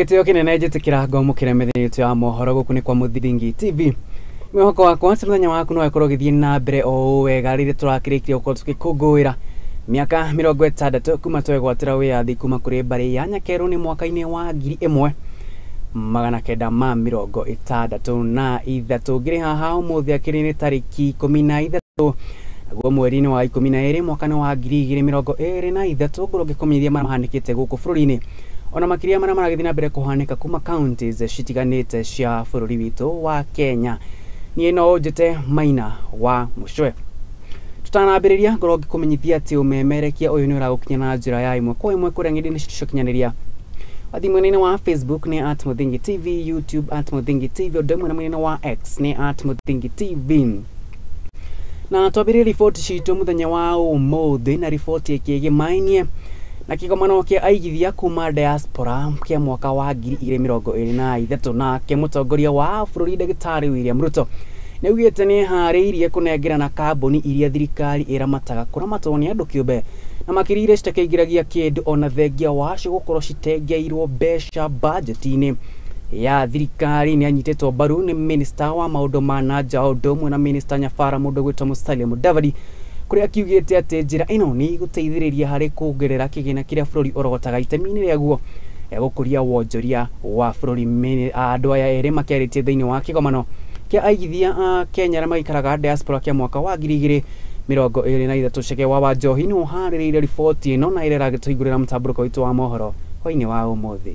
Gĩtĩo kĩnene njĩtĩkĩra ngwamũkĩra mĩthenya itũ ya mohoro gũkũ nĩ kwa Mũthingi TV. Mwĩhoko wakwa atĩ mũthenya waku no ĩkorwo ũgĩthiĩ na mbere o wega rĩrĩa tũrakĩrĩkia gũkorwo tũgĩkũngũĩra mĩaka 60 kuma twegwatĩra wĩyathi kuma kũrĩ mbarĩ ya Nyakerũ nĩ mwaka-inĩ wa 1963. Ngĩrĩ haha ũmũthĩ akĩrĩ nĩ tarĩki 13 naguo mweri-inĩ wa 12 mwaka-inĩ wa 2023 ngorwo ngĩkũmenyithia marĩa mahanĩkĩte gũkũ bũrũri-inĩ ona makĩria marĩa maragĩthiĩ na mbere kũhanĩka kuma counties citiganĩte cia bũrũri witũ wa Kenya. Niĩ no njĩte Maina wa Mũcwe. Tũtanambĩrĩria ngorwo ngĩkũmenyithia atĩ ũmemerekia ũyũ nĩ ũragũkinya na njĩra ya ĩmwe kwa ĩmwe kũrĩa ng'enda-inĩ citũ cia ũkinyanĩria. Wathiĩ mwena-inĩ wa Facebook nĩ @Mũthingi TV, YouTube @Mũthingi TV, ũndũ ũmwe na mwena-inĩ wa X nĩ @Mũthingi TV. Na twambĩrĩrie riboti citũ mũthenya wa ũmũthĩ na riboti ĩkĩgĩmainie na kĩgomano kĩa aigithia kuma diaspora kĩa mwaka wa 2023 nake mũtongoria wa bũrũri Ndagĩtarĩ William Ruto nĩaugĩte nĩ eharĩirie kũnengerana kambuni iria thirikari ĩramataga kũramatwo nĩ andũ kĩũmbe na makĩria iria citakĩingĩragia kĩndũ ona thengia wacio gũkorwo citengeirwo mbeca bajeti-inĩ ya thirikari. Nĩ anyitĩtwo mbaru nĩ minista wa maũndũ ma na nja ũndũ ũmwe na minista Nyabara mũndũ ũgwĩtwo Musalia Mudavadi kũrĩa akiugĩte atĩ njĩra ĩno nĩ ĩgũteithĩrĩria harĩ kuongerera kĩgĩna kĩrĩa bũrũri ũrogotaga itemi-inĩ rĩaguo rĩa gũkũria wonjoria wa bũrũri. Andũ aya erĩ makĩarĩtie thĩinĩ wa kĩgomano kĩa aigithia a Kenya arĩa maikaraga diaspora kĩa mwaka wa 2023. Chege wa Wanjohi nĩ ũharĩrĩirie riboti ĩno na ĩrĩa ĩragĩtũhingũrĩra mũtambũrũko witũ wa mohoro hwaĩ-inĩ wa ũmũthĩ.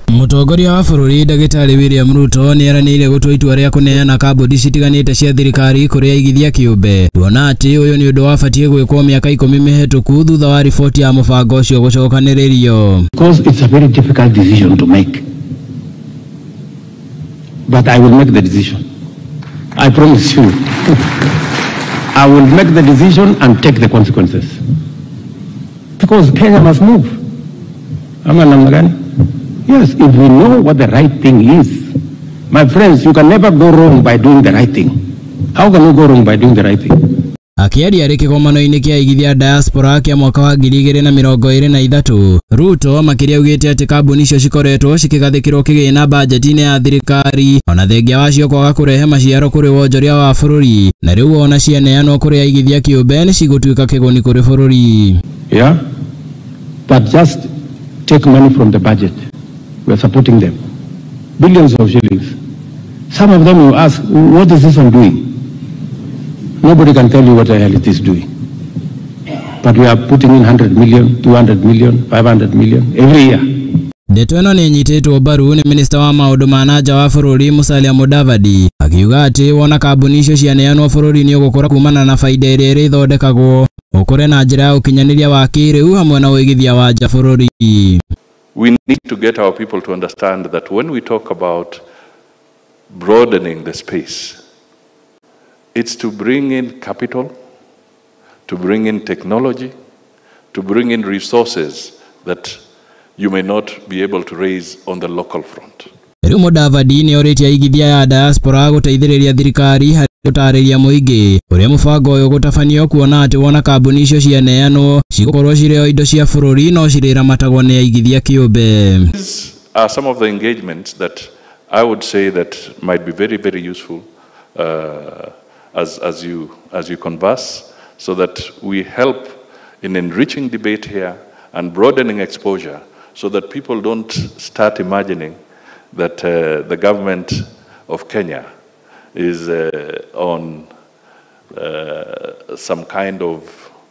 Mũtongoria wa bũrũri Ndagĩtarĩ William Ruto nĩ eranĩire gũtua itua rĩa kũneana kambuni citiganĩte cia thirikari kũrĩ aigithia kĩũmbe kuona atĩ ũyũ nĩ ũndũ wabatiĩ gwĩkwo mĩaka 10 mĩhetũku thutha wa riboti ya mũbango ũcio gũcokanĩrĩrio. Because it's a very difficult decision to make. But I will make the decision. I promise you. I will make the decision and take the consequences. Because Kenya must move. Ama namna gani? Yes, if we know what the right thing is. My friends, you can never go wrong by doing the right thing. How can you go wrong by doing the right thing? Akĩaria arĩ kĩgomano-inĩ kĩa aigithia diaspora kĩa mwaka wa 2023 Ruto makĩria augĩte atĩ kambuni icio cikoretwo cikĩgathĩkĩrwo kĩgĩna bajeti-inĩ ya thirikari ona thengia wacio kwaga kũrehe maciaro kũrĩ wonjoria wa bũrũri na rĩu ona cianeanwo kũrĩ aigithia kĩũmbe nĩ cigũtuĩka kĩguni kũrĩ bũrũri. Yeah, but just take money from the budget. We are supporting them. Billions of shillings. Some of them you ask, what is this one doing? Nobody can tell you what the hell it is doing. But we are putting in 100 million, 200 million, 500 million every year. Ndeto ĩno nĩ ĩnyitĩtwo mbaru nĩ minista wa maũndũ ma na nja wa bũrũri Musalia Mudavadi akiuga atĩ wona kambuni icio cianeanwo bũrũri nĩ ũgũkũra kumana na baida ĩrĩa ĩrĩthondekagwo ũkũre na njĩra ya ũkinyanĩria wa kĩrĩu hamwe na ũigithia wa nja bũrũri. We need to get our people to understand that when we talk about broadening the space, it's to bring in capital, to bring in technology, to bring in resources that you may not be able to raise on the local front. Rĩu Mudavadi nĩ orĩtie aigithia ya diaspora gũteithĩrĩria thirikari harĩ gũtarĩria mũingĩ ũrĩa mũbango ũyũ ũgũtabanio kuona atĩ wona kambuni icio cianeanwo cigũkorwo cirĩ o indo cia bũrũri no cirĩramatagwo nĩ aigithia kĩũmbe. These are some of the engagements that I would say that might be very, very useful as you converse, so that we help in enriching debate here and broadening exposure, so that people don't start imagining that the government of Kenya is on some kind of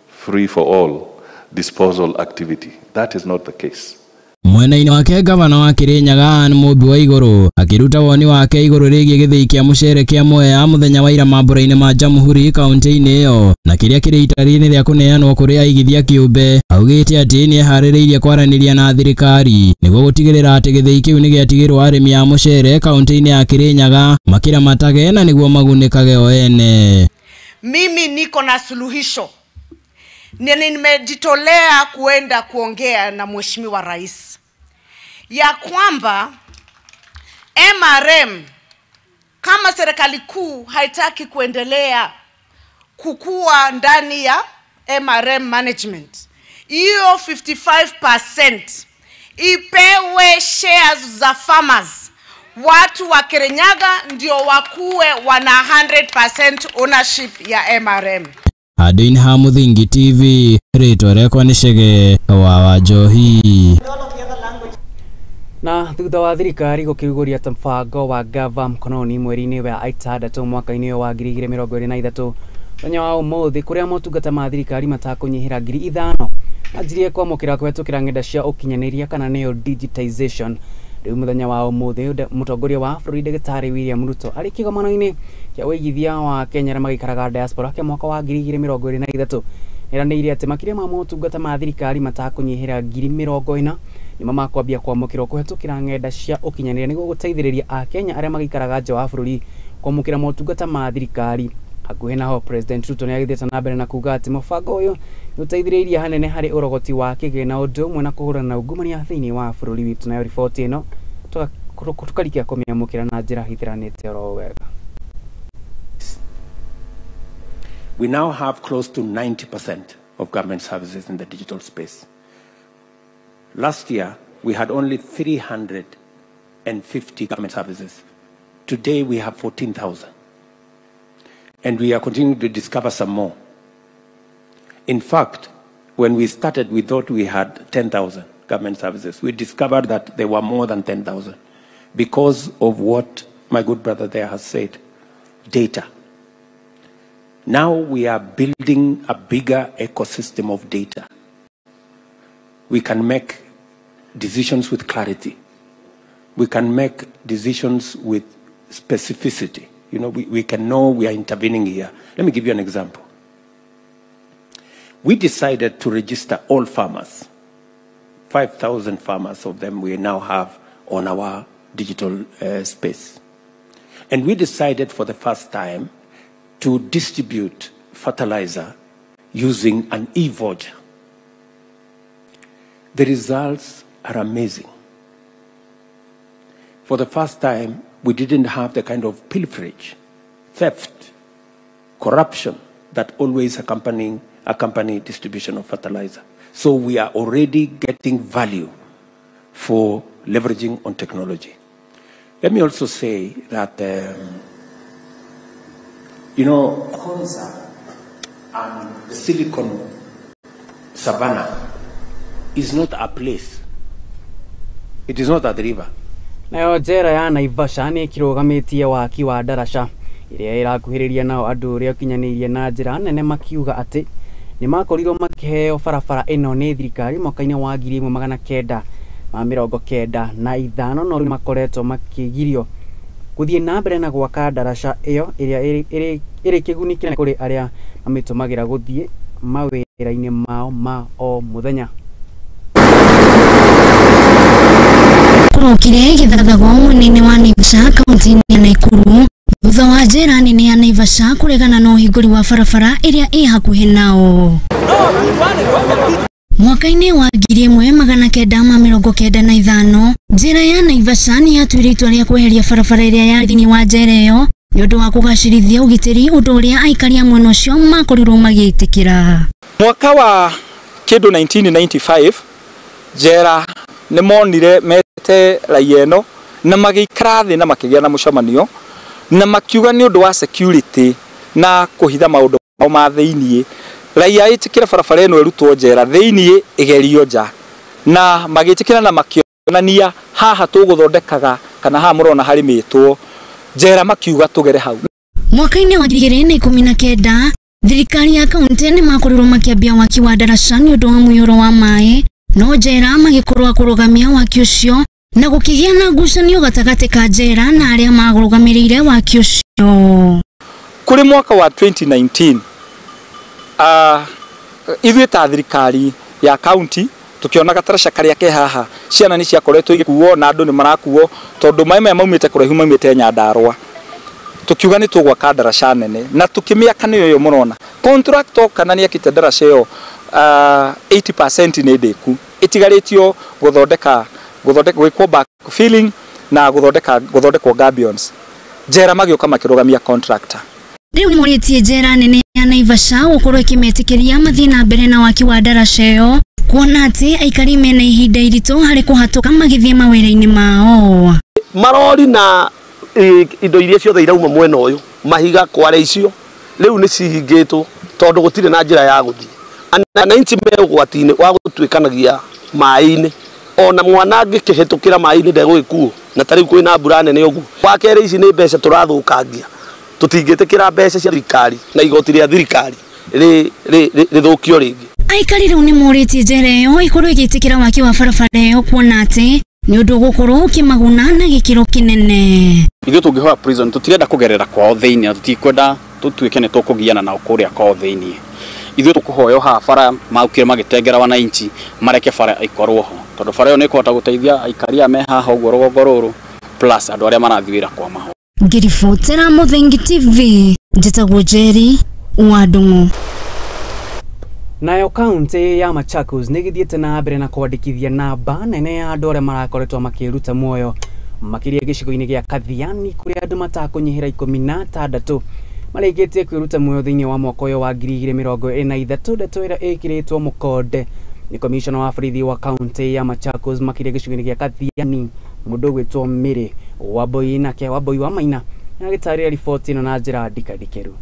free-for-all disposal activity. That is not the case. Mwena-inĩ wake gavana wa Kirinyaga Anne Mũmbi wa Igũrũ akĩruta woni wake igũrũ rĩgiĩ gĩthĩi kĩa mũcere kĩa Mwea mũthenya wa ira mambũra-inĩ ma Jamhuri kaunti-inĩ ĩyo na kĩrĩa kĩrĩ itari-inĩ rĩa kũneanwo kũrĩ aigithia kĩũmbe augĩte atĩ nĩ eharĩrĩirie kwaranĩria na thirikari nĩguo gũtigĩrĩra atĩ gĩthĩi kĩu nĩ gĩatigĩrwo arĩmi a mũcere kaunti-inĩ ya Kirinyaga makĩramatage na nĩguo magunĩkage o ene. Mimi niko na suluhisho. Nimejitolea kuenda kuongea na Mheshimiwa Rais ya kwamba MRM kama serikali kuu haitaki kuendelea kukua ndani ya MRM management, hiyo 55% ipewe shares za farmers. Watu wa Kirinyaga ndio wakuwe wana 100% ownership ya MRM. Handũ-inĩ ha Mũthingi TV, rĩtwa rĩakwa nĩ Chege wa Wanjohi. Na thutha wa thirikari gũkĩrugũria mũbango wa Gava Mkononi mweri-inĩ wa 6 mwaka-inĩ wa 2023 mũthenya wa ũmũthĩ kũrĩa motungata ma thirikari matakũnyihĩra 5,000 manjirie kwamũkĩra kũhetũkĩra ng'enda cia ũkinyanĩria kana nĩyo digitization. Rĩu mũthenya wa ũmũthĩ mũtongoria wa bũrũri Ndagĩtarĩ William Ruto arĩ kĩgomano-inĩ kĩa ũigithia wa Kenya arĩa magĩikaraga diaspora kĩa mwaka wa 2023 nĩeranĩire atĩ makĩria ma motungata ma thirikari matakũnyihĩra 40,000 nĩmo makwambia kwamũkĩrwo kũhetũkĩra ng'enda cia ũkinyanĩria nĩguo gũteithĩrĩria Akenya arĩa magĩikaraga nja wa bũrũri kwamũkĩra motungata ma thirikari. Hakuhĩ naho President Ruto nĩagĩthiĩte na mbere na kuga atĩ mũbango ũyũ nĩũteithĩrĩirie hanene harĩ ũrogoti wa kĩgĩna ũndũ ũmwe na kũhũrana na ungumania thĩinĩ wa bũrũri witũ. Nayo riboti ĩno tũkarikia kũmĩamũkĩra na njĩra hithiranĩte oro wega. We now have close to 90% of government services in the digital space. Last year, we had only 350 government services. Today, we have 14,000. And we are continuing to discover some more. In fact, when we started, we thought we had 10,000 government services. We discovered that there were more than 10,000 because of what my good brother there has said, data. Now we are building a bigger ecosystem of data. We can make decisions with clarity. We can make decisions with specificity. You know, we can know we are intervening here. Let me give you an example. We decided to register all farmers. 5,000 farmers of them we now have on our digital space. And we decided for the first time to distribute fertilizer using an e-voucher. The results are amazing. For the first time, we didn't have the kind of pilferage, theft, corruption that always accompany distribution of fertilizer. So we are already getting value for leveraging on technology. Let me also say that, you know, Konza and the Silicon Savannah is not a place. It is not at the river. Nayo njera ya Naivasha nĩ ĩkĩrũgamĩtie waki wa ndaraca ĩrĩa ĩrakuhĩrĩria nao andũ ũrĩa ũkinyanĩirie na njĩra nene makiuga atĩ nĩ makorirwo makĩheo barabara ĩno nĩ thirikari mwaka-inĩ wa 1995 no rĩu makoretwo makĩgirio gũthiĩ na mbere na gwaka ndaraca ĩyo ĩrĩa ĩrĩ kĩguni kĩnene kũrĩ arĩa mamĩtũmagĩra gũthiĩ mawĩra-inĩ mao ma o mũthenya. Kũrokire gĩthathagwo mwena-inĩ wa Naivasha kaunti-inĩ ya Nakuru thutha wa njera nene ya Naivasha kũregana na ũhingũri wa barabara ĩrĩa ĩ hakuhĩ nao. Mwaka-inĩ wa 1995 njera ya Naivasha nĩ yatuire itua rĩa kweheria barabara ĩrĩa yarĩ thĩinĩ wa njera ĩyo nĩ ũndũ wa kũgacĩrithia ũgitĩri, ũndũ ũrĩa aikari a mwena ũcio makorirwo magĩtĩkĩra. Mwaka wa kĩndũ 1995 njera nĩ monire mete raia ĩno na magĩikara thĩ na makĩgĩa na mũcemanio na makiuga nĩ ũndũ wa security na kũhitha maũndũ mao ma thĩiniĩ raia ĩtĩkĩra barabara ĩno ĩrutwo njera thĩiniĩ ĩgerio nja na magĩtĩkĩra na makĩonania haha tũgũthondekaga kana haha mũrona harĩmĩtwo njera makiuga tũgere hau. Mwaka-inĩ wa 2019 thirikari ya kaunti nĩ makorirwo makĩambia waki wa ndaraca nĩ ũndũ wa mũiyũro wa maĩ, no njera magĩkorwo kũrũgamia waki ũcio na gũkĩgĩa na ngucanio gatagatĩ ka njera na arĩa marũgamĩrĩire waki ũcio. Kũrĩ mwaka wa 2019 ithuĩ ta thirikari ya kaunti tukiona gataraca karĩa ke haha ciana nĩ ciakoretwo igĩkuo na andũ nĩ marakuo tondũ maĩ maya maumĩte kũraihu maumĩte Nyandarũa, tukiuga nĩ tũgwaka ndaraca nene na tukĩmĩaka nĩyo ĩyo mũrona. Contractor kana nĩakĩte ndaraca ĩyo 80% nĩ ndĩku, ĩtigarĩtio gũthondeka gwĩkwo backfilling na gũthondekwo gabions. Njera magĩũka makĩrũgamia contractor. Rĩu nĩ morĩtie njera nene ya Naivasha gũkorwo ĩkĩmetĩkĩria mathiĩ na mbere na waki wa ndaraca ĩyo Kuona atĩ aikari mena ihinda iritũ harĩ kũhatũka magĩthiĩ mawĩra-inĩ mao. Marori na indo iria ciothe irauma mwena ũyũ mahiga kware icio rĩu nĩ cihingĩtwo tondũ gũtirĩ na njĩra ya gũthiĩ. Wananchi me ũgwati-inĩ wa gũtuĩkanagia maĩ-inĩ, ona mwana angĩkĩhĩtũkĩra maĩ-inĩ ndegũgĩkuo, na ta rĩu kwĩna mbura nene ũguo. Wa kerĩ, ici nĩ mbeca tũrathũkangia, tũtingĩtĩkĩra mbeca cia thirikari na igoti rĩa thirikari rĩthũkio rĩngĩ. Aikari rĩu nĩ morĩtie njera ĩyo ĩkorwo ĩgĩtĩkĩra waki wa barabara ĩyo kuona atĩ nĩ ũndũ ũgũkorwo ũkĩmaguna na gĩkĩro kĩnene. Ithuĩ tũngĩhoya prison tũtirenda kũgerera kwao thĩinĩ na tũtikwenda tũtuĩke nĩ tũkũgiana nao kũrĩa kwao thĩinĩ. Ithuĩ tũkũhoya haha bara maukire magĩtengera wananchi mareke bara ĩkorwo ho, tondũ bara ĩyo nĩ ĩkũhota gũteithia aikari aya me haha ũguo rũgongo rũrũ plus andũ arĩa marathiĩ wĩra kwa maho. Ngĩribotera Mũthingi TV, njĩtagwo Njeri wa Ndung'u. Nayo kaunti ya Machakos nĩ ĩgĩthiĩte na mbere na kwandĩkithia namba nene ya andũ arĩa marakoretwo makĩruta muoyo makĩria gĩcigo-inĩ gĩa Kathiani kũrĩa andũ matakũnyihĩra 16 marĩkĩtie kwĩruta muoyo thĩinĩ wa mwaka ũyũ wa 2023. Ndeto ĩrĩa ĩkĩrĩtwo mũkonde nĩ komishona wa borithi wa kaunti ya Machakos makĩria gĩcigo-inĩ gĩa Kathiani mũndũ ũgwĩtwo Mary Wambui, nake Wambui wa Maina agĩtarĩria riboti ĩno na njĩra ndikandikĩru.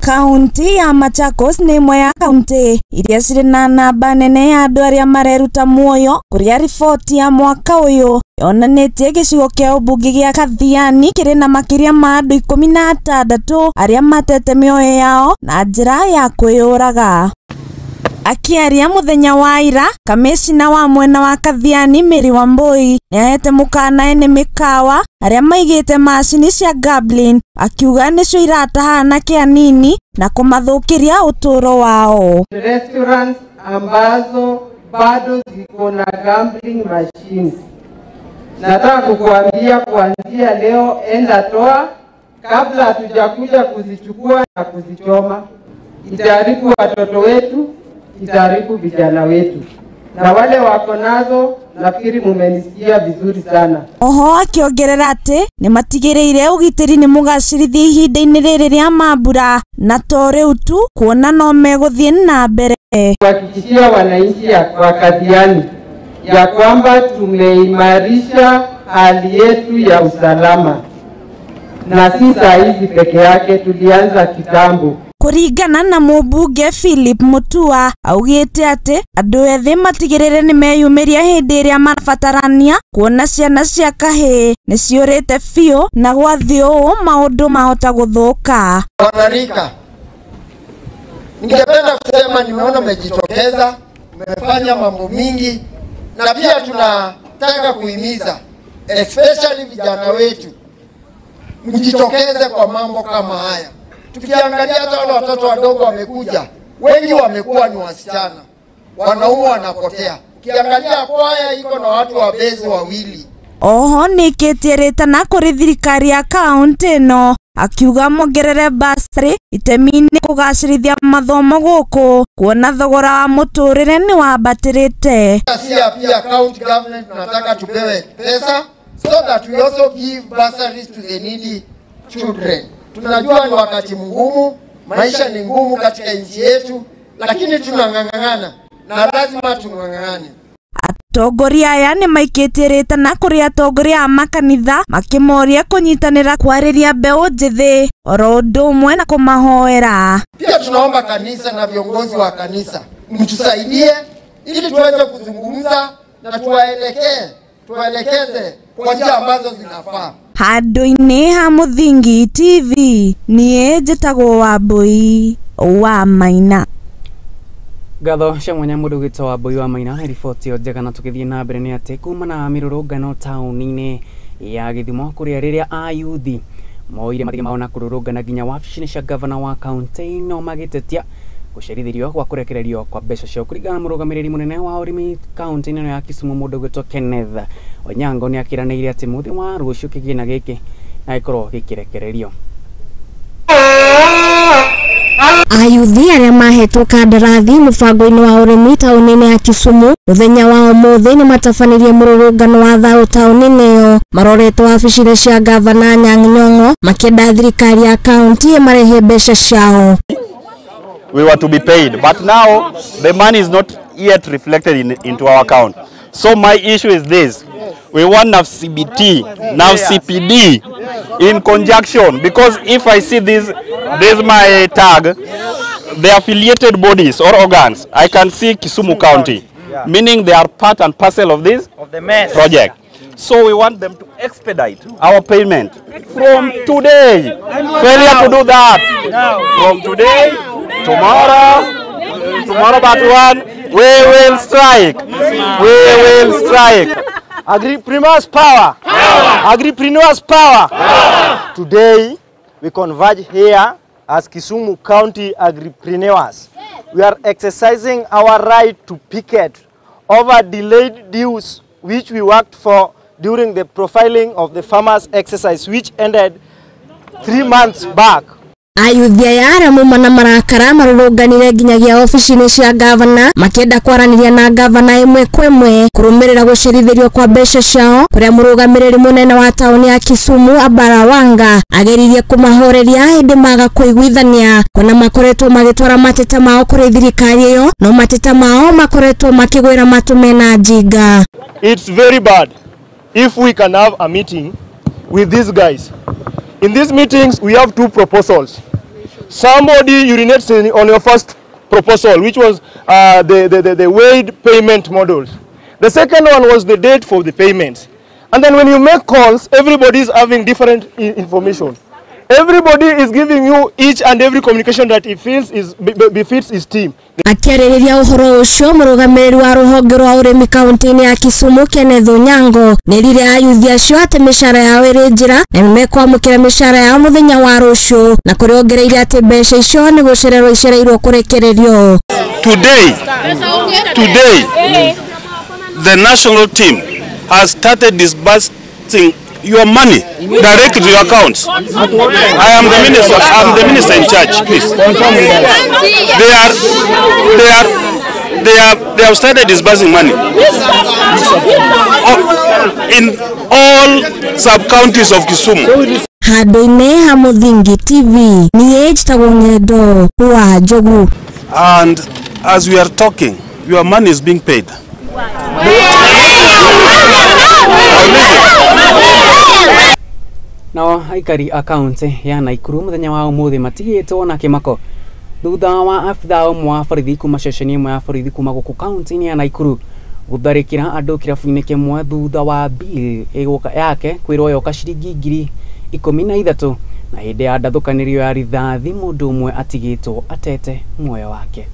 Kaunti ya Machakos nĩ ĩmwe ya kaunti iria cirĩ na namba nene ya andũ arĩa mareruta muoyo, kũrĩa riboti ya mwaka ũyũ yonanĩtie gĩcigo kĩa ũmbunge gĩa Kathiani kĩrĩ na makĩria ma andũ 16 arĩa matete mĩoyo yao na njĩra ya kwĩyũraga. Akiaria mũthenya wa ira, kamishina wa mwena wa Kathiani Mary Wambui nĩahete mũkana ene mĩkawa arĩa maigĩte macini cia gambling, akiuga nĩcio irataha anake anini na kũmathũkĩria ũtũũro wao. Restaurants ambazo bado ziko na gambling machines, nataka kukuambia kuanzia leo, enda toa kabla hatujakuja kuzichukua na kuzichoma. Itaharibu watoto wetu, itaharibu vijana wetu, na wale wako nazo nafikiri mumenisikia vizuri sana. Oho akiongerera atĩ nĩmatigĩrĩire ũgitĩri nĩ mũgacĩrithie ihinda-inĩ rĩrĩ rĩa mambura, na to rĩu tu kuona no megũthiĩ na mbere kuhakikishia wananchi wa Kathiani ya kwamba tumeimarisha hali yetu ya usalama, na si saa hizi peke yake, tulianza kitambo. Kũringana na mũmbunge Philip Mutua, augĩte atĩ andũ ethĩ matigĩrĩre nĩmeyumĩria hĩndĩ ĩrĩa marabatarania, kuona ciana cia kahĩĩ nĩciũrĩte biũ na gwathiĩ ũũ maũndũ mahota gũthũka. Wanarika, ningependa kusema nimeona mmejitokeza, mmefanya mambo mingi, na pia tunataka kuhimiza especially vijana wetu mjitokeze kwa mambo kama haya. Tukiangalia hata wale watoto wadogo wamekuja, wengi wamekuwa ni wasichana, wanaume wanapotea. Ukiangalia kwaya iko na watu wabezi wawili. Oho nĩkĩtie rĩtana kũrĩ thirikari ya kaunti ĩno, akiuga mongerere basarĩ itemi-inĩ kũgacĩrithia mathomo gũkũ, kuona thogora wa mũtũrĩre nĩ wambatĩrĩte. Pia county government tunataka tupewe pesa so that we also give bursaries to the needy children. Tunajua ni wakati mgumu, maisha ni ngumu katika nchi yetu, lakini tunang'ang'ana na lazima tung'ang'ane. Atongoria aya nĩmaikĩtie rĩtana kũrĩ atongoria a makanitha makĩmoria kũnyitanĩra kwarĩria mbeũ njĩthĩ oro ũndũ ũmwe na kũmahoera. Pia tunaomba kanisa na viongozi wa kanisa mtusaidie ili tuweze kuzungumza na tuwaelekeze kwa njia ambazo zinafaa. Handũ-inĩ ha Mũthingi TV niĩ njĩtagwo Wambui wa Maina. Ngatho cia mwanya mũndũ ũgwĩtwo Wambui wa Maina nĩ riboti ĩyo njega. Na tũgĩthiĩ na mbere nĩ atĩ kumana na mĩrũrũngano taũni-inĩ ya Gĩthumo kũrĩa rĩrĩa ayuthi moire mathĩgĩ mao na kũrũrũngana nginya wabici-inĩ cia gavana wa kaunti ĩno magĩtetia gũcerithĩrio gwa kũrekererio kwa mbeca ciao. Kũringana na mũrũgamĩrĩri mũnene wa ũrĩmi kaunti-inĩ ĩno ya Kisumu mũndũ ũgwĩtwo Kenneth Onyango nĩ akĩranĩire atĩ mũthĩ wa rũciũ kĩgĩna gĩkĩ na gĩkorwo gĩkĩrekererio. Ayuthi arĩa mahetwo kandarathi mũbango-inĩ wa ũrĩmi taũni-inĩ ya Kisumu mũthenya wa ũmũthĩ nĩmatabanirie mũrũrũngano wa thayũ taũni-inĩ ĩyo maroretwo wabici-inĩ cia gavana Anyang' Nyong'o makĩenda thirikari ya kaunti ĩmarehe mbeca ciao. We were to be paid, but now the money is not yet reflected into our account. So my issue is this. We want NAVCBT, NAVCPD in conjunction, because if I see this my tag, the affiliated bodies or organs, I can see Kisumu County, meaning they are part and parcel of this project. So we want them to expedite our payment from today. Failure to do that from today, tomorrow but one, we will strike. We will strike. Agripreneurs power. Power. Agripreneurs power. Power. Today we converge here as Kisumu County Agripreneurs. We are exercising our right to picket over delayed dues which we worked for during the profiling of the farmers exercise which ended 3 months back. Ayuthi aya arĩa mauma na marakara marũrũnganire nginyagia obici-inĩ cia gavana makĩenda kwaranĩria na gavana ĩmwe kwa ĩmwe kũrũmĩrĩra gũcerithĩrio kwa mbeca ciao kũrĩa mũrũgamĩrĩri mũnene wa taũni ya Kisumu Abara Wanga ageririe kũmahoreria hĩndĩ maga kũiguithania kuona makoretwo magĩtwara mateta mao kũrĩ thirikari ĩyo no mateta mao makoretwo makĩgwĩra matũ mena njinga. It's very bad if we can have a meeting with these guys. In these meetings, we have two proposals. Somebody urinates on your first proposal, which was the weighed payment models. The second one was the date for the payments. And then when you make calls, everybody is having different information. Everybody is giving you each and every communication that he feels is befits his team. Akĩarĩrĩria ũhoro ũcio mũrũgamĩrĩri wa rũhonge rwa ũrĩmi kaunti-inĩ ya Kisumu Kenneth Onyango nĩerire ayuthi acio atĩ mĩcara yao ĩrĩ njĩra na nĩmekwamũkĩra mĩcara yao mũthenya wa rũciũ na kũrĩa ongereire atĩ mbeca icio nĩ gũcererwo icereirwo kũrekererio. Today, the national team has started disbursing your money directly to your accounts. I am the minister. I am the minister in charge. Please. They have started disbursing money in all sub counties of Kisumu. Handũ-inĩ ha Mũthingi TV niĩ njĩtagwo Ng'endo wa Njogu. And as we are talking, your money is being paid. Nao aikari a kaunti ya Nakuru muthenya wa umuthi matigĩtwo na kĩmako thutha wa abithaa ũmwe wa borithi kuma ceceni ĩmwe ya borithi kuma gũkũ kaunti-inĩ ya Nakuru gũtharĩkĩra andũ kĩrabu-inĩ kĩmwe thutha wa bill yake kwĩrwo yoka ciringi 13,000 na hĩndĩ ya ndathũkanĩrio ya rithathi mũndũ ũmwe atigĩtwo atete muoyo wake.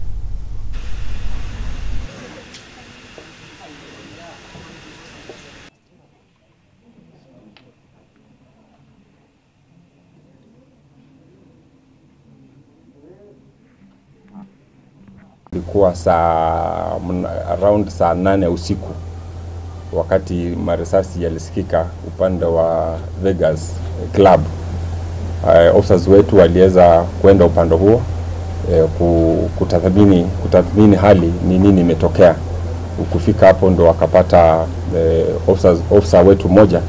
Ilikuwa around saa 8 usiku wakati marisasi yalisikika upande wa Vegas Club. Officers wetu waliweza kwenda upande huo kutathmini hali ni nini imetokea. Ukufika hapo ndo wakapata officer wetu mmoja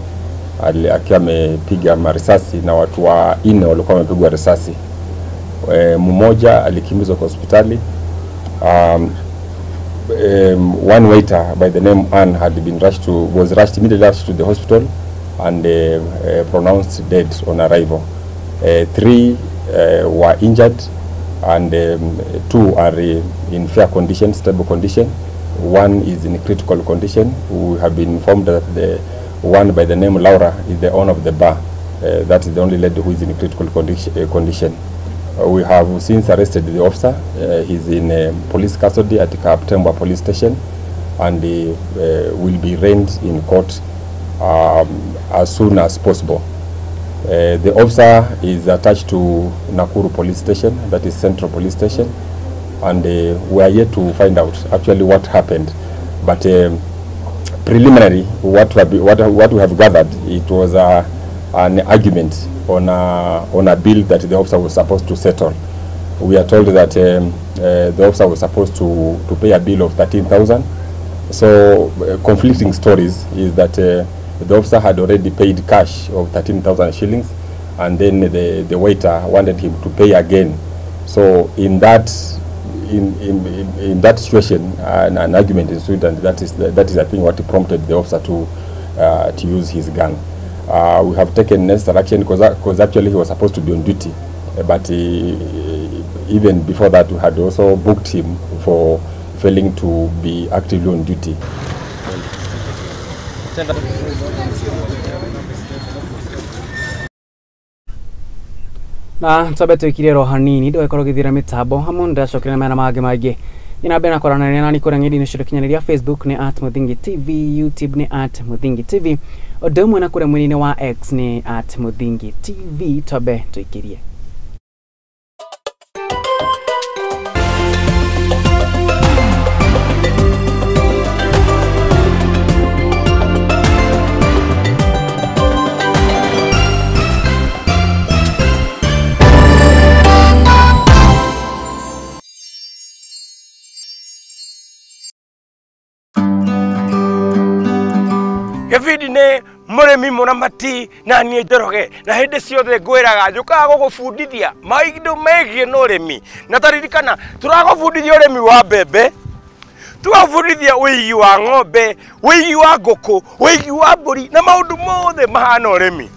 akiwa amepiga marisasi na watu wanne walikuwa wamepigwa risasi. Mmoja alikimbizwa kwa hospitali. One waiter by the name Ann had been was rushed immediately to the hospital and pronounced dead on arrival. 3 were injured and 2 are in fair condition, stable condition. 1 is in critical condition. We have been informed that the one by the name Laura is the owner of the bar. That is the only lady who is in critical condition. We have since arrested the officer. He's in police custody at Kaptembwa police station and he will be arraigned in court as soon as possible. The officer is attached to Nakuru police station, that is Central Police Station, and we are yet to find out actually what happened. But preliminary, what we have gathered, it was an argument on a bill that the officer was supposed to settle. We are told that the officer was supposed to pay a bill of 13,000. So conflicting stories is that the officer had already paid cash of 13,000 shillings, and then the waiter wanted him to pay again. So in that In that situation, an argument ensued, and that is I think what prompted the officer to use his gun. We have taken necessary action because actually he was supposed to be on duty, but even before that we had also booked him for failing to be actively on duty. Na twambe twikire ro hanini ndũgĩkorwo ũgĩthira mĩtambo hamwe ndĩracokera mena mangĩ maingĩ nĩ mbere na kwaranĩria nani kũrĩa ng'enda-inĩ cia ũkinyanĩria Facebook nĩ @Muthingi TV, YouTube nĩ @Muthingi TV, ũndũ ũmwe na kũrĩa mwena-inĩ wa X nĩ @Muthingi TV. Twambe tũikirie. Gĩbindi nĩ mũrĩmi mũramati na niĩ Njoroge, na hĩndĩ ciothe ngwĩraga njũkaga gũgũbundithia maũndũ megiĩ na ũrĩmi, na taririkana tũragũbundithia ũrĩmi wa mbembe, tũgabundithia ũigi wa ng'ombe, ũigi wa ngũkũ, ũigi wa mbũri na maũndũ mothe mahana ũrĩmi.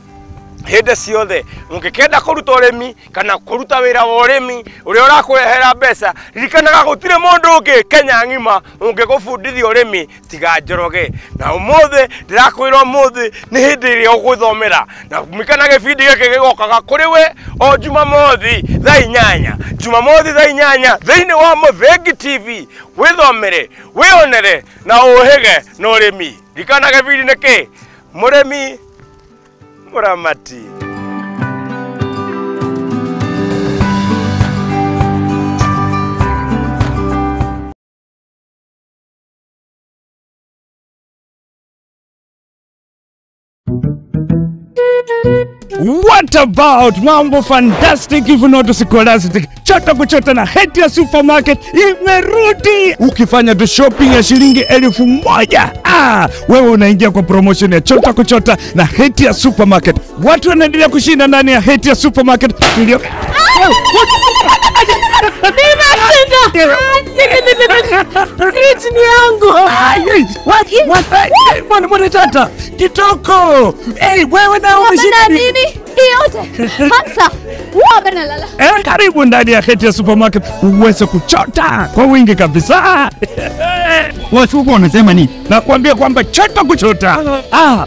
Hĩndĩ ciothe ũngĩkenda kũruta ũrĩmi kana kũruta wĩra wa ũrĩmi ũrĩa ũrakũrehera mbeca, ririkanaga gũtirĩ mũndũ ũngĩ Kenya ng'ima ũngĩgũbundithia ũrĩmi tiga Njoroge. Na ũmũthĩ ndĩrakwĩra ũmũthĩ nĩ hĩndĩ ĩrĩa ũgũthomera, na mikana gĩbindi gĩkĩ gĩgokaga kũrĩ we o Jumamothi thaa 8, Jumamothi thaa 8 thĩinĩ wa Muthingi TV. Wĩthomere, wĩonere na ũhĩge na ũrĩmi. Ririkana gĩbindi nĩ kĩ? Mũrĩmi Muramati. What about mambo fantastic if not scholastic? Chota kuchota na Hetia Supermarket imerudi. Ukifanya tu shopping ya shilingi 1000, wewe unaingia kwa promotion ya Chota kuchota na Hetia Supermarket. Watu wanaendelea kushinda ndani ya Hetia Supermarket. Fridge ni yangu. Mwana tata kitoko. Hey, wewe na umeshinda nini? Yote. Hamsa. Lala. Karibu ndani ya Hetia Supermarket uweze kuchota kwa wingi kabisa. Watu huko wanasema nini? Nakwambia kwamba chota kuchota.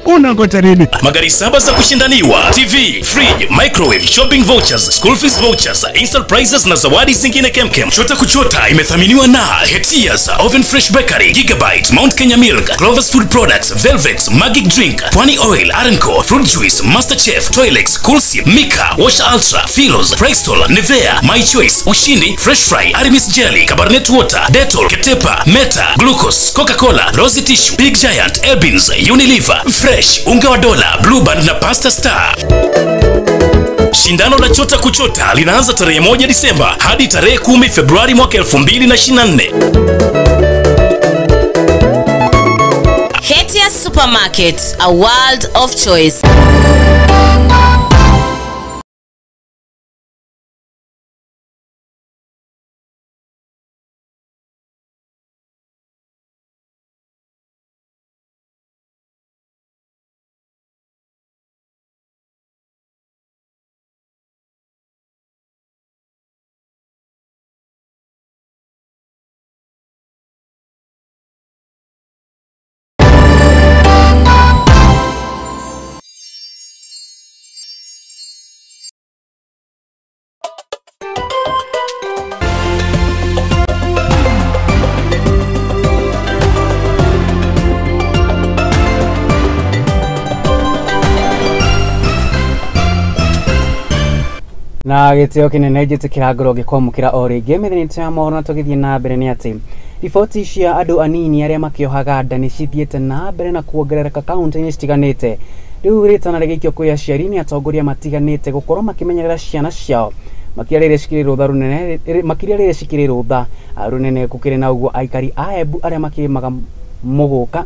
Unangoja nini? Magari 7 za kushindaniwa, TV, fridge, microwave, shopping vouchers, school fees vouchers, instant prizes na zawadi zingine kemkem. Chota kuchota imethaminiwa na Hetias, Oven Fresh Bakery, Gigabyte, Mount Kenya Milk, Clover's Food Products, Velvet, Magic Drink, Pwani Oil, Arenco, Fruit Juice, Master Chef, Toilex, Coolsip, Mika, Wash Ultra, Philos, Prextol, Nivea, My Choice, Ushindi, Fresh Fry, Aramis Jelly, Cabernet Water, Dettol, Ketepa, Meta, Glucose, Coca-Cola, Rosy Tissue, Big Giant, Elbins, Unilever, Fresh, Unga wa Dola, Blue Band na Pasta Star. Shindano la Chota Kuchota linaanza tarehe 1 Disemba hadi tarehe 10 Februari mwaka 2024. Hetia Supermarket, a world of choice. Na gĩtĩo kĩnene njĩtĩkĩra ngorwo ngĩkwamũkĩra o rĩngĩ mĩthenya ya mohoro na tũgĩthiĩ na mbere nĩ atĩ riboti cia andũ anini arĩa makĩohaga nda nĩ cithiĩte na mbere na kuongerereka kaunti-inĩ citiganĩte. Rĩu rĩtana rĩgĩikio kwĩ aciari nĩ atongoria matiganĩte gũkorwo makĩmenyerera ciana ciao makĩria rĩrĩa cikĩrĩ rũtha rũnene, makĩria rĩrĩa cikĩrĩ rũtha rũnene. Gũkĩrĩ na ũguo aikari a Embu arĩa makĩrĩmaga mũgũka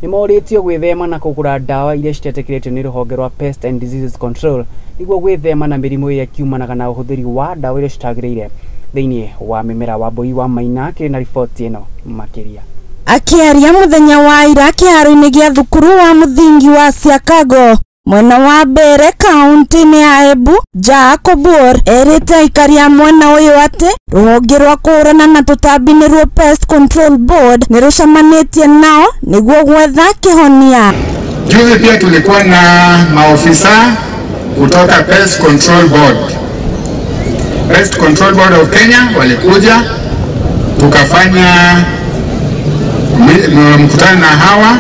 nĩ morĩtio gwĩthema na kũgũra ndawa iria citetĩkĩrĩtio nĩ rũhonge rwa Pest and Diseases Control nĩguo gwĩthema na mĩrimũ ĩrĩa kiumanaga na ũhũthĩri wa ndawa iria citagĩrĩire. Thĩinĩ wa mĩmera. Wambui wa Maina akĩrĩ na riboti ĩno makĩria. Akĩaria mũthenya wa ira kĩharo-inĩ gĩa thukuru wa mũthingi wa Siakago mwena wa mbere kaunti-inĩ ya Embu, Jacob Obuor erĩte aikari a mwena ũyũ atĩ rũhonge rwa kũhũrana na tũtambi nĩruo Pest Control Board nĩ rũcemanĩtie nao nĩguo gwetha kĩhonia. Juzi pia tulikuwa na maofisa kutoka Pest Control Board. Pest Control Board of Kenya walikuja, tukafanya mkutano na hawa.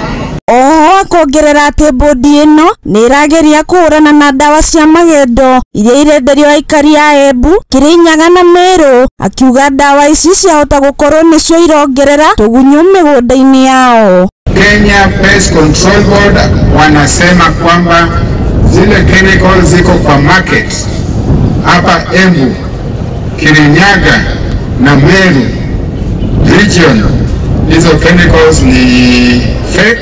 Oho akongerera atĩ bodi ĩno nĩ ĩrageria kũhũrana na ndawa cia magendo iria irenderio aikari a Embu, Kirinyaga na Meru, akiuga ndawa ici ciahota gũkorwo nĩcio irongerera tũgunyũ mĩgũnda-inĩ yao. Kenya Pest Control Board wanasema kwamba zile chemicals ziko kwa market hapa Embu, Kirinyaga na Meru region, hizo chemicals ni fake.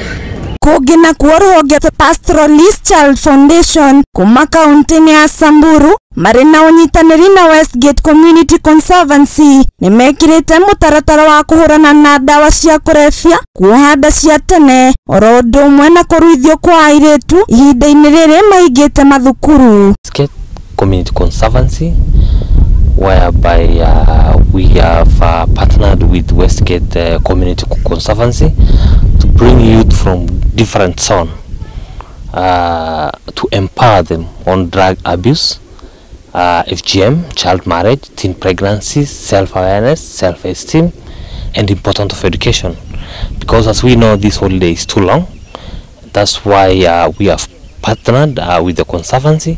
Kũngĩ nakuo rũhonge Pastoralist Child Foundation kuma kaunti-inĩ ya Samburu marĩ na ũnyitanĩri na Westgate Community Conservancy nĩ mekĩrĩte mũtaratara wa kũhũrana na ndawa cia kũrebia, kuoha nda cia tene oro ũndũ ũmwe na kũruithio kwa airĩtu ihinda-inĩ rĩrĩ maingĩte mathukuru. Westgate Community Conservancy, whereby we have partnered with Westgate Community Conservancy to bring youth from different zones to empower them on drug abuse, FGM, child marriage, teen pregnancies, self-awareness, self-esteem, and importance of education. Because as we know, this holiday is too long. That's why we have partnered with the Conservancy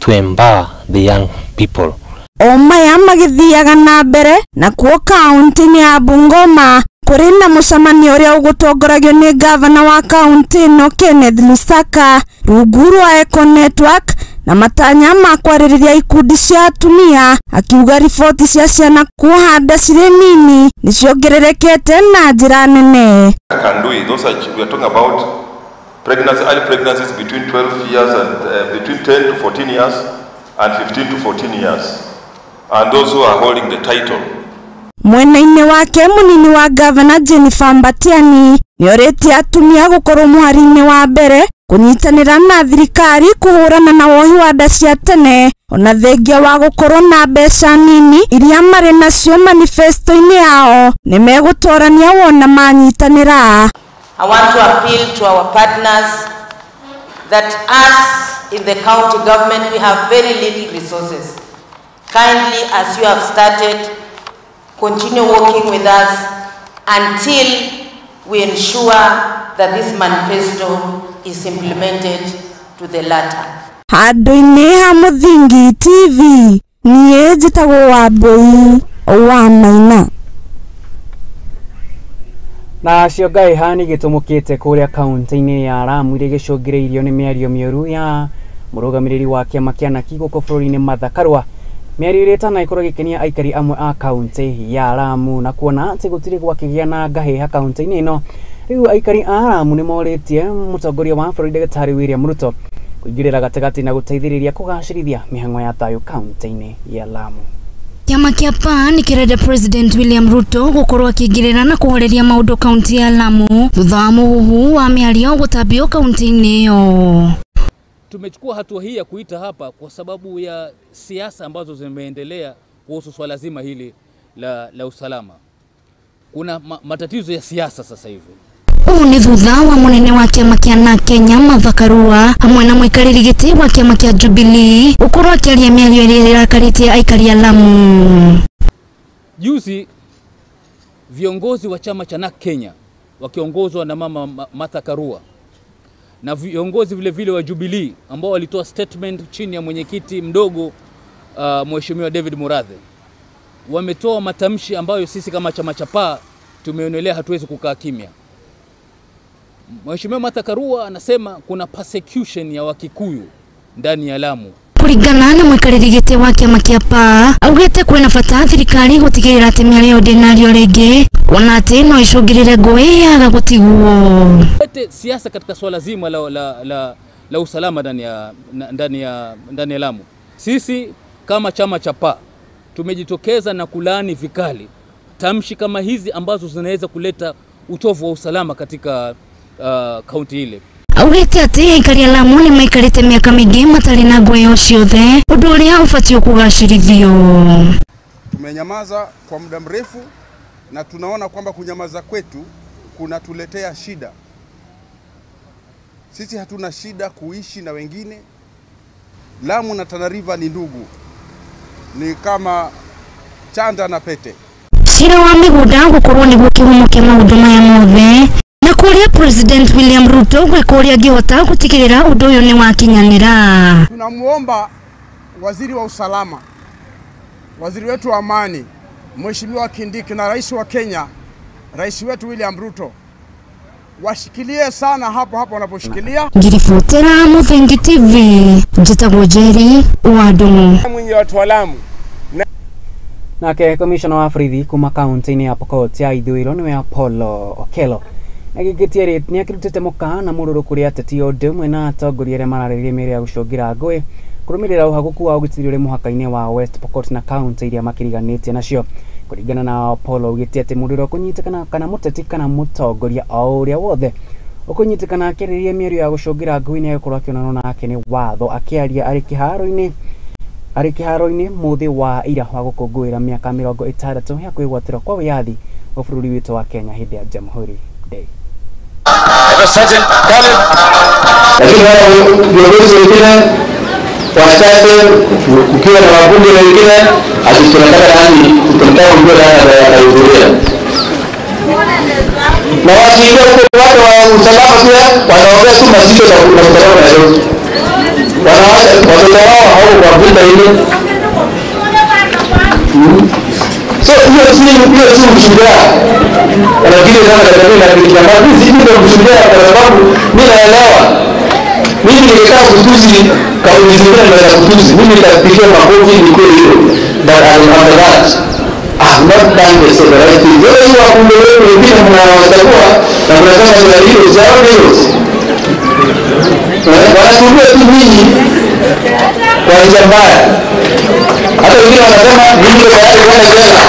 to empower the young people. O maya magĩthiaga na mbere nakuo kaunti-inĩ ya Bungoma kũrĩ na mũcemanio ũrĩa ũgũtongoragio nĩ gavana wa kaunti ĩno Kenneth Lusaka rungu rwa Eco Network na matanya ma kwarĩrĩria ikundi cia atumia, akiuga riboti cia ciana kuoha nda cirĩ nini nĩciongererekete na njĩra nene. Kandui, those are, we are talking about pregnancy, early pregnancies between 12 years and between 10 to 14 years and 15 to 14 years, and those who are holding the title. Mwena-inĩ wake mũnini wa gavana Jennifer Mbatiani nĩorĩtie atumia gũkorwo mũhari-inĩ wa mbere kũnyitanĩra na thirikari kũhũrana na wohi wa nda cia tene ona thengia wa gũkorwo na mbeca nini iria marĩ nacio manifesto-inĩ yao nĩmegũtorania wona manyitanĩra. I want to appeal to our partners that us in the county government, we have very little resources. Kindly, as you have started, continue working with us until we ensure that this manifesto is implemented to the latter. Handũ-inĩ ha Mũthingi TV, niĩ njĩtagwo Wambui wa Maina. Na cio ngahĩha nĩ gĩtũmũkĩte kũrĩa kaunti-inĩ ya Lamu iria gĩcũngĩrĩirio nĩ mĩario mĩũru ya mũrũgamĩrĩri wa kĩama kĩa Naki gũkũ bũrũri-inĩ Martha Karua. Mĩario ĩrĩa ĩtanakorwo ĩgĩkenia aikari amwe a kaunti ya Lamu na kuona atĩ gũtirĩ gwakĩgĩa na ngahĩha kaunti-inĩ ĩno, rĩu aikari a Lamu nĩ morĩtie mũtongoria wa bũrũri Ndagĩtarĩ William Ruto kũingĩrĩra gatagatĩ na gũteithĩrĩria kũgacĩrithia mĩhang'o ya thayũ kaunti-inĩ ya Lamu. Kĩama kĩa PAA nĩ kĩrenda President William Ruto gũkorwo akĩingĩrĩra na kũhoreria maũndũ kaunti ya Lamu thutha wa mũhuhu wa mĩario gũtambio kaunti-inĩ ĩyo. Tumechukua hatua hii ya kuita hapa kwa sababu ya siasa ambazo zimeendelea kuhusu swala zima hili la usalama. Kuna matatizo ya siasa sasa hivi. Ũũ nĩ thutha wa mũnene wa kĩama kĩa NARC Kenya Martha Karua hamwe na mũikarĩri gĩtĩ wa kĩama kĩa Jubilee ũkorwo akĩaria mĩario ĩrĩa ĩrakarĩtie aikari a Lamu. Juzi viongozi wa chama cha NARC Kenya wakiongozwa na mama Martha Karua na viongozi vile vile wa Jubilee ambao walitoa statement chini ya mwenyekiti mdogo Mheshimiwa David Murathe, wametoa matamshi ambayo sisi kama chama cha PAA tumeonelea hatuwezi kukaa kimya. Mheshimiwa Martha Karua anasema kuna persecution ya Wakikuyu ndani ya Lamu. Kũringana na mũikarĩri gĩtĩ wa kĩama kĩa PAA augĩte kwĩna bata thirikari gũtigĩrĩra atĩ mĩario ndĩnario rĩngĩ kuona atĩ no icũngĩrĩre ngũĩ yaga gũtigwo. Siasa katika swala zima la usalama ndani ya Lamu. Sisi kama chama cha PAA Tumejitokeza na kulaani vikali tamshi kama hizi ambazo zinaweza kuleta utovu wa usalama katika kaunti ile. Augite ati aikari a Lamu ni maikarite miaka mingi matari na ngũĩ o ciothe, ũndũ ũrĩa ũbatiĩ kũgacĩrithio. Tumenyamaza kwa muda mrefu na tunaona kwamba kunyamaza kwetu kunatuletea shida. Sisi hatuna shida kuishi na wengine. Lamu na Tana River ni ndugu, ni kama chanda na pete. Cira wa mĩgũnda gũkorwo nĩguo kĩhumo kĩa maũndũ maya mothe, na kũrĩa President William Ruto gwĩka ũrĩa angĩhota gũtigĩrĩra ũndũ ũyũ nĩ wakinyanĩra. Tunamuomba waziri wa usalama, waziri wetu wa amani, Mheshimiwa Kindiki, na rais wa Kenya, rais wetu William Ruto, washikilie sana hapo hapo wanaposhikilia. Ngiribotera Muthengi TV, njĩtagwo Njeri wa Ndung'u. Mwenye watu wa Lamu. Nake komishona wa borithi kuma kaunti-inĩ ya Pokot ya ithũĩro nĩwe Apollo Okello nĩakĩrutĩte mũkana mũrũrũ kũrĩ ateti o ũndũ ũmwe na atongoria arĩa mararĩrĩria mĩario ya gũcũngĩra ngũĩ kũrũmĩrĩra ũhagũku wa ũgitĩri ũrĩ mũhaka-inĩ wa West Pokot na kaunti iria makĩriganĩtie nacio. Kũringana na Apollo augĩte atĩ mũndũ ũrĩa ũkũnyitĩkana kana mũteti kana mũtongoria o ũrĩa wothe ũkũnyitĩkana akĩarĩrĩria mĩario ya gũcũngĩra ngũĩ nĩegũkorwo akĩonanwo nake nĩ watho. Akĩaria arĩ kĩharo-inĩ mũthĩ wa ira wa gũkũngũĩra mĩaka 60 ya kwĩgwatĩra kwa wĩyathi wa bũrũri witũ wa Kenya hĩndĩ ya Jamhuri Day. Lakini wale viongozi wengine wachache, kukiwa na wabunge wengine, ati tunataka nani, tunataka kujua nani atahudhuria. Na wakiingia huko watu wa usalama pia wanaongea tu mazito na kupeleka Nairobi. Wanaacha watoto wao hawako kwa vita ile. So hiyo si ushujaa. Lakini sana katika mimi na kitu ambacho si ndio ushujaa, kwa sababu mimi naelewa. Mimi nilikaa kutuzi kauli zingine naweza kutuzi. Mimi nitapigia makofi ni kweli hiyo. But after that I have not done the right thing. Wewe hiyo wakumbe wewe wengine mnawachagua na mnasema sura hiyo zao hiyo. Wanatumia tu nyinyi kwa njia mbaya. Hata wengine wanasema mimi ndio tayari kwenda jela.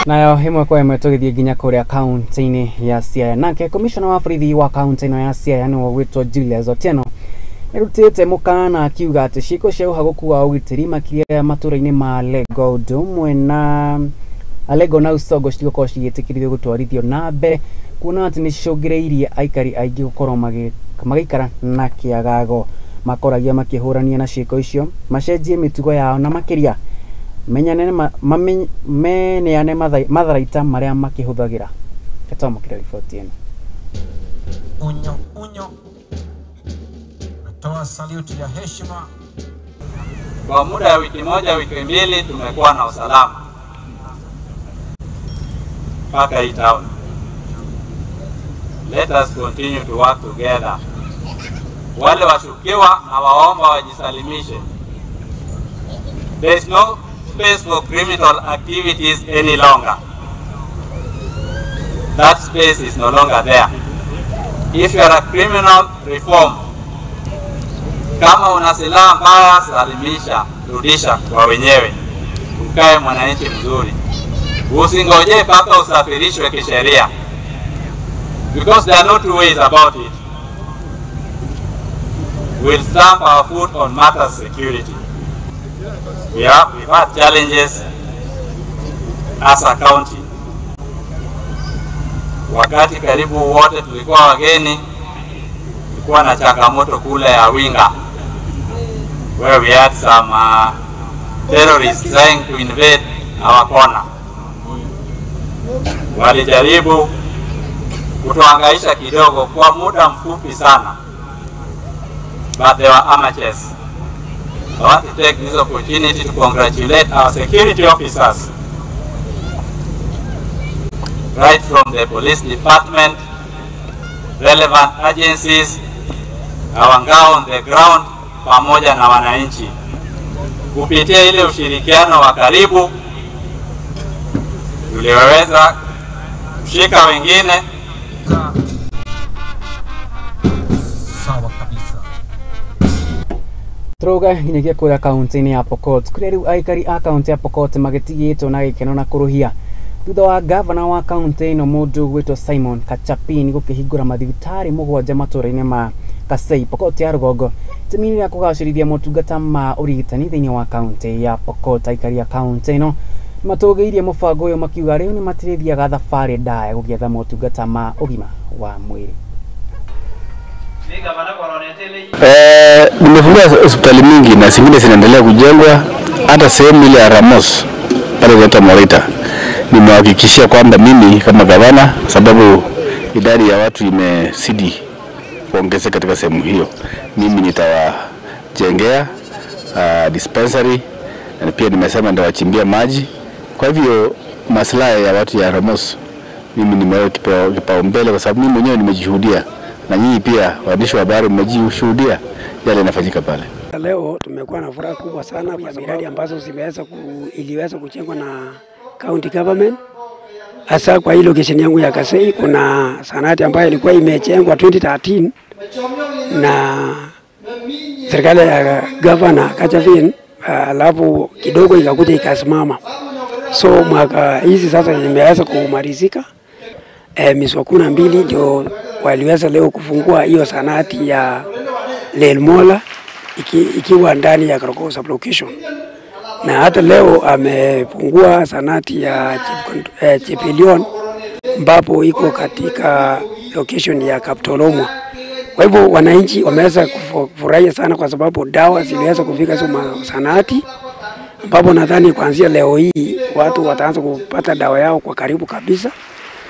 Nayo ĩmwe kwa ĩmwe tũgĩthiĩ nginya kũrĩa kaunti-inĩ ya Siaya. Nake komishona wa borithi wa kaunti ĩno ya Siaya nĩwe ũgwĩtwo Julius Otieno nĩarutĩte mũkana akiuga atĩ ciĩko cia ũhagũku wa ũgitĩri makĩria matũũra-inĩ ma Alego ũndũ ũmwe na Alego na Usongo citigũkorwo cigĩtĩkĩrithio gũtwarithio na mbere kuona atĩ nĩcicũngĩrĩirie aikari aingĩ gũkorwo magĩikara na kĩagago. Makoragia makĩhũrania na ciĩko icio macenjie mĩtugo yao na makĩria meneane matharaita marĩa makĩhũthagĩra. Twamũkĩra riboti ĩno. Unyo unyo, natoa saluti ya heshima. Kwa muda ya wiki moja, wiki mbili tumekuwa na usalama mpaka hii town. Let us continue to work together. Wale washukiwa na waomba wajisalimishe. There is no space for criminal activities any longer. That space is no longer there. If you are a criminal, reform. Kama una silaha mbaya, salimisha, rudisha kwa wenyewe. Ukae mwananchi mzuri. Usingoje mpaka usafirishwe kisheria. Because there are no two ways about it. We'll stamp our foot on matters security. We've had challenges as a county. Wakati karibu wote tulikuwa wageni, tulikuwa na changamoto kule ya Winga, where we had some terrorists trying to invade our corner. Walijaribu kutuhangaisha kidogo kwa muda mfupi sana, but they were amateurs. I want to take this opportunity to congratulate our security officers, right from the police department, relevant agencies, our ngao on the ground, pamoja na wananchi. Kupitia ile ushirikiano wa karibu, tuliweza kushika wengine. Sawa. Turoga nginyagia kũrĩa kaunti-inĩ ya Pokot kũrĩa rĩu aikari a kaunti ya Pokot magĩtigĩtwo na gĩkeno na kũrũhia thutha wa gavana wa kaunti ĩno mũndũ ũgwĩtwo Simon Kachapin gũkĩhingũra mathibitarĩ 7 matũũra-inĩ ma Kasei Pokot ya rũgongo itemi rĩa kũgacĩrithia motungata ma ũrigitani thĩinĩ wa kaunti ya Pokot. Aikari a kaunti ĩno matũgĩirie mũbango ũyũ makiuga rĩu nĩmatirĩthiaga thabarĩ ndaya gũgĩetha motungata ma ũgima wa mwĩrĩ. Nimefungua hospitali mingi na zingine zinaendelea kujengwa, hata sehemu ile ya Ramos pale inaitwa Morita. Nimehakikishia kwamba mimi kama gavana, sababu idadi ya watu imezidi kuongezeka katika sehemu hiyo, mimi nitawajengea dispensary na pia nimesema nitawachimbia maji. Kwa hivyo maslahi ya watu ya Ramos mimi nimeweka kipaumbele, kwa sababu mimi mwenyewe nimejishuhudia na nyinyi pia waandishi wa habari mmejishuhudia yale yanafanyika pale. Leo tumekuwa na furaha kubwa sana ya miradi ambazo iliweza kujengwa na county government. Hasa kwa hii location yangu ya Kasei kuna sanati ambayo ilikuwa imejengwa 2013 na serikali ya governor Kachapin, alafu kidogo ikakuja ikasimama. So mwaka hizi sasa imeweza kumalizika. Mwezi wa 12 ndio waliweza leo kufungua hiyo sanati ya Lelmola ikiwa ndani ya Karoko sublocation. Na hata leo amefungua sanati ya Chepelion ambapo iko katika location ya Kaptolomwa. Kwa hivyo wananchi wameweza kufurahia sana kwa sababu dawa ziliweza kufika hizo sanati, ambapo nadhani kuanzia leo hii watu wataanza kupata dawa yao kwa karibu kabisa,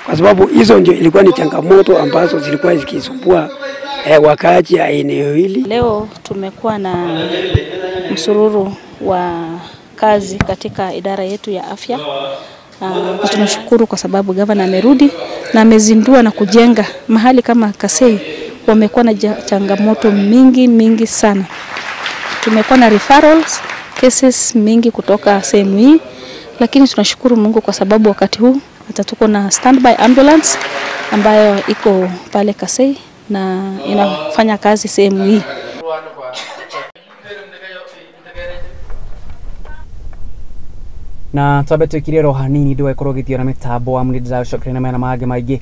kwa sababu hizo ndio ilikuwa ni changamoto ambazo zilikuwa zikisumbua wakaaji ya eneo hili. Leo tumekuwa na msururu wa kazi katika idara yetu ya afya. Tunashukuru kwa sababu gavana amerudi na amezindua na kujenga mahali kama Kasei. Wamekuwa na changamoto mingi sana. Tumekuwa na referrals cases mingi kutoka sehemu hii, lakini tunashukuru Mungu kwa sababu wakati huu hata tuko na standby ambulance ambayo iko pale Kasei na inafanya kazi sehemu hii. Na twambe twikire ro hanini ndũgagĩkorwo ũgĩthiora mĩtambo amu nĩ ndĩragũcokeria na mena mangĩ maingĩ,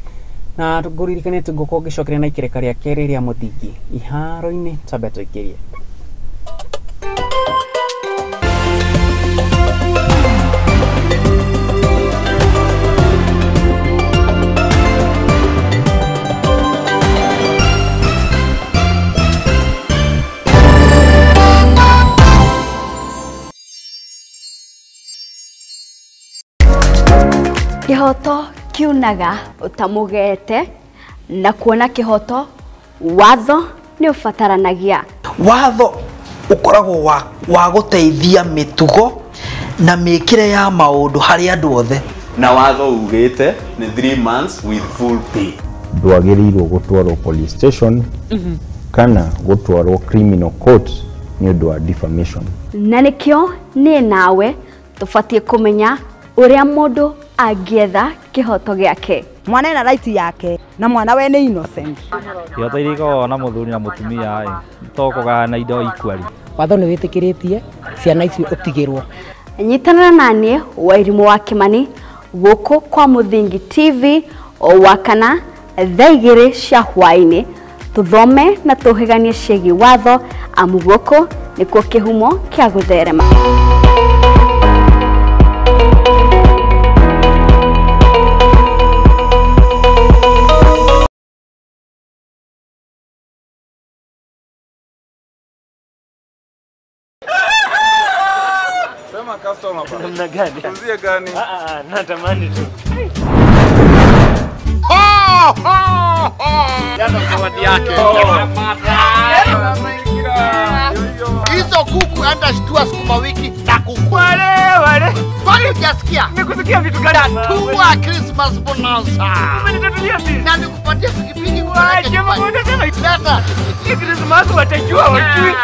na ngũririkane tũgũkorwo ngĩcokeria na ikereka rĩa kerĩ rĩa mũthingi iharo-inĩ. Twambe twĩkĩrie Kihoto kiunaga utamugete na kuona kihoto watho ni ubataranagia. Watho ukoragwo wa guteithia mitugo na mikire ya maundu hari andu othe. Na watho ugite ni 3 months with full pay. Ndwagiriirwo gutwarwo police station kana gutwarwo criminal court ni undu wa defamation. Na nikio ni nawe tubatie kumenya uria mundu angietha kihoto giake. Mwana ena right yake na mwana we ni innocent. Kihoto iria ikoragwo na muthuri na mutumia to kugayana indo equally. Watho ni witikiritie ciana icio utigirwo. Nyitanĩra naniĩ Wairimu wa Kimani gũkũ kwa Mũthingi TV o wakana thaa 2 cia hwaĩ-inĩ, tũthome na tũhĩganie ciĩgiĩ watho amu gũkũ nĩkuo kĩhumo kĩa gũtherema. Namna gani? Uzie gani? Natamani tu. Jana zawadi yake. Hizo kuku anda shtua sukuma wiki na kuku. Wale. Kwani hujasikia? Nikusikia vitu gani? Tatua Christmas bonanza. Umenitatulia sisi. Na nikupatia pikipiki kupeleke nyumbani. Leta. Christmas watajua wajui.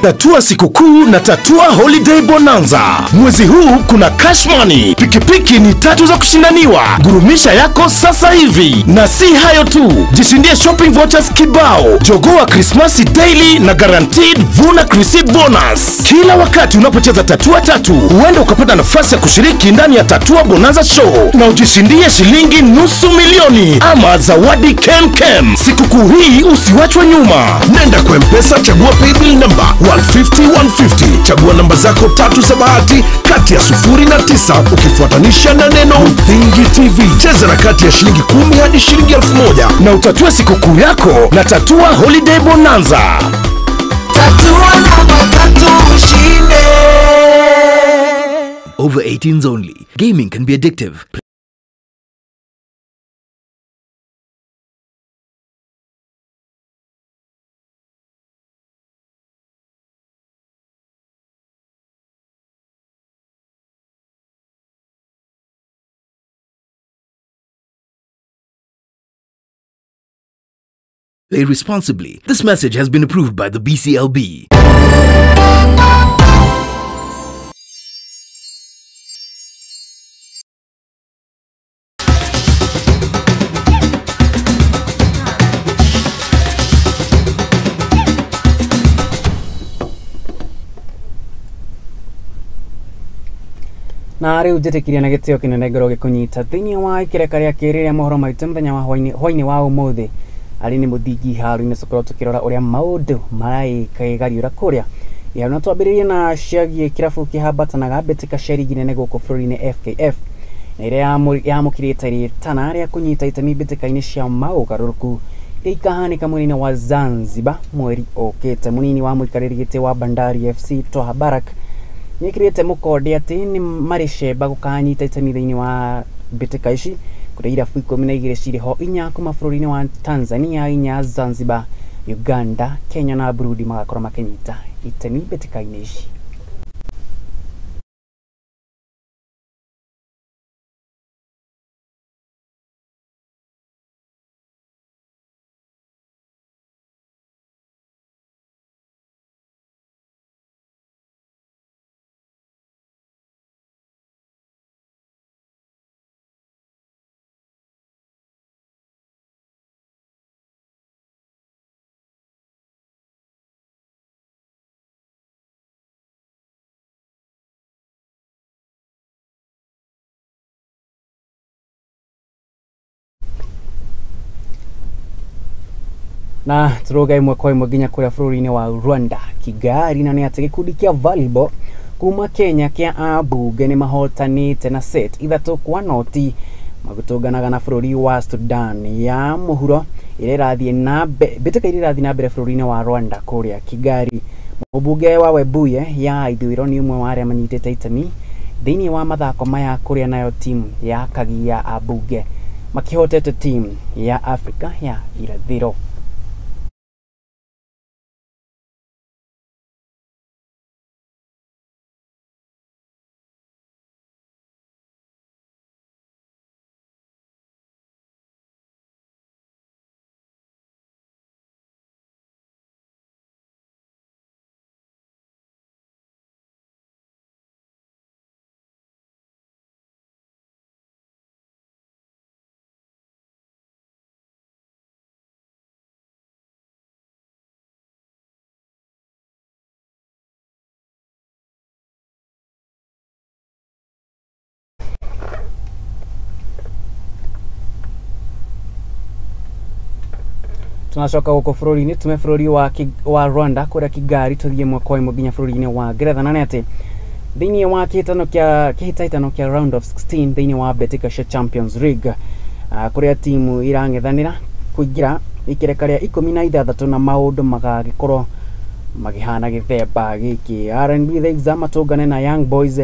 Tatua sikukuu na Tatua Holiday Bonanza. Mwezi huu kuna cash money, pikipiki ni 3 za kushindaniwa. Gurumisha yako sasa hivi. Na si hayo tu, jishindie shopping vouchers kibao, jogoa Christmas daily na guaranteed vuna receipt bonus. Kila wakati unapocheza Tatua 3, huenda ukapata nafasi ya kushiriki ndani ya Tatua Bonanza Show na ujishindie shilingi 500,000 ama zawadi kemkem. Sikukuu hii usiwachwe nyuma. Nenda kwa M-Pesa, chagua paybill number 150 150. Chagua namba zako 3 za bahati kati ya 0 na 9 ukifuatanisha na neno Muthingi TV. Cheza na kati ya shilingi 10 hadi shilingi 1000 na utatue sikukuu yako na Tatua Holiday Bonanza. Tatua namba 3 ushinde. Over 18s only. Gaming can be addictive. Play responsibly. This message has been approved by the BCLB. Na riu njitikirie na gitio kinene ngoro gikunyita thiini wa ikireka ria kiri ria mohoro maitu muthenya wa hwaini wa umuthi. Ari ni Muthingi haru-inĩ tũkorwo tũkĩrora ũrĩa maũndũ maraikagariũra kũrĩa ya na twambĩrĩrie na ciagie kĩrabu kĩhambatanaga mbĩtĩka cia rigi nene gũkũ bũrũri-inĩ FKF na ĩrĩa yamũkĩrĩte rĩtana rĩa kũnyita itemi mbĩtĩka-inĩ cia maũgarũrũku iria ikahanĩka mwena-inĩ wa Zanzibar mweri ũkĩte. Mũnini wa mũikarĩri gĩtĩ wa Bandari FC Twaha Barak nĩekĩrĩte mũkonde atĩ nĩ marĩ cemba gũkanyita itemi thĩinĩ wa mbĩtĩka ici kũrĩa irabu 12 cirĩ ho, 4 kuma bũrũri-inĩ wa Tanzania, 4 Zanzibar, Uganda, Kenya na Burundi magakorwo makĩnyita itemi mbĩtĩka-inĩ ici. Na turoga imwe kwa imwe nginya kuria bũrũri-inĩ wa Rwanda Kigali, na nĩ atĩ gĩkundi kĩa volleyball kuma Kenya kĩa ambunge nĩ mahotanĩte na set 3-0 magĩtũnganaga na bũrũri wa Sudan ya mũhuro ĩrĩa ĩrathiĩ na mbĩtĩka iria irathiĩ na mbere bũrũri-inĩ wa Rwanda kũrĩa Kigali. Mũmbunge wa Webuye ya ithũĩro nĩ ũmwe wa arĩa manyitĩte itemi thĩinĩ wa mathako maya kũrĩa nayo timu ya Kagi ya ambunge makĩhotete timu ya Afrika ya irathĩro. Tunacoka gũkũ bũrũri-inĩ tume bũrũri wa Rwanda kũrĩa Kigali tũthiĩ ĩmwe kwa ĩmwe nginya bũrũri-inĩ wa Ngeretha, na nĩ atĩ thĩinĩ wa kĩhĩtahĩtano kĩa round of 16 thĩinĩ wa mbĩtĩka cia Champions League kũrĩa timu irang'ethanĩra kũingĩra ikereka rĩa 16 na maũndũ magagĩkorwo magĩhana gĩthemba gĩkĩ. RNB Leipzig matũngane na Young Boys,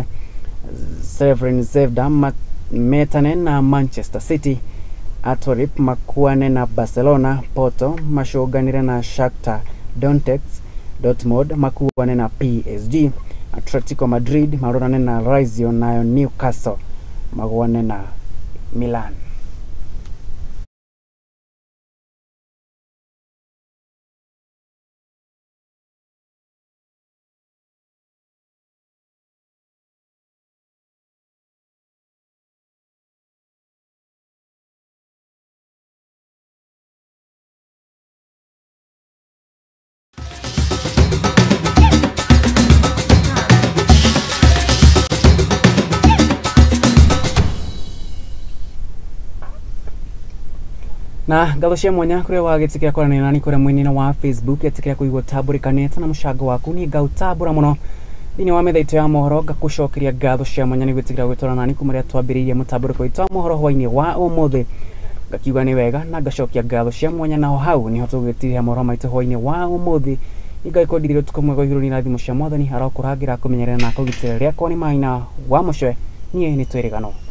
Severin Zvezda metane na Manchester City, Atorip makuane na Barcelona, Porto macũnganĩre na Shakhtar Donetsk, Dortmund makuane na PSG, Atletico Madrid marorane na Lazio, nayo Newcastle magwane na Milan. Na ngatho cia mwanya kũrĩa wagĩtĩkĩra kwaranĩria nani kũrĩa mwena-inĩ wa Facebook, ĩtĩkĩra kũigua ũtambũrĩkanĩte na mũcango waku, niĩ ngaũtambũra mũno thĩinĩ wa metha itũ ya mohoro. Ngakũcokeria ngatho cia mwanya nĩ gwĩtĩkĩra gwĩtwara nani kuma rĩrĩa twambĩrĩirie mũtambũrĩko witũ wa mohoro hwainĩ wa ũmũthĩ. Ngakiuga nĩ wega na ngacokia ngatho cia mwanya, naho hau niho tũgwĩtirĩra mohoro maitũ hwainĩ wa ũmũthĩ. Nĩngagĩkwendithĩria ũtukũ mwega ũihũrwo nĩ irathimo cia mwathani, arokũrangĩra, akũmenyerera na akũgitĩra. Rĩakwa nĩ Maina wa Mũcwe, niĩ nĩ twĩrĩganwo.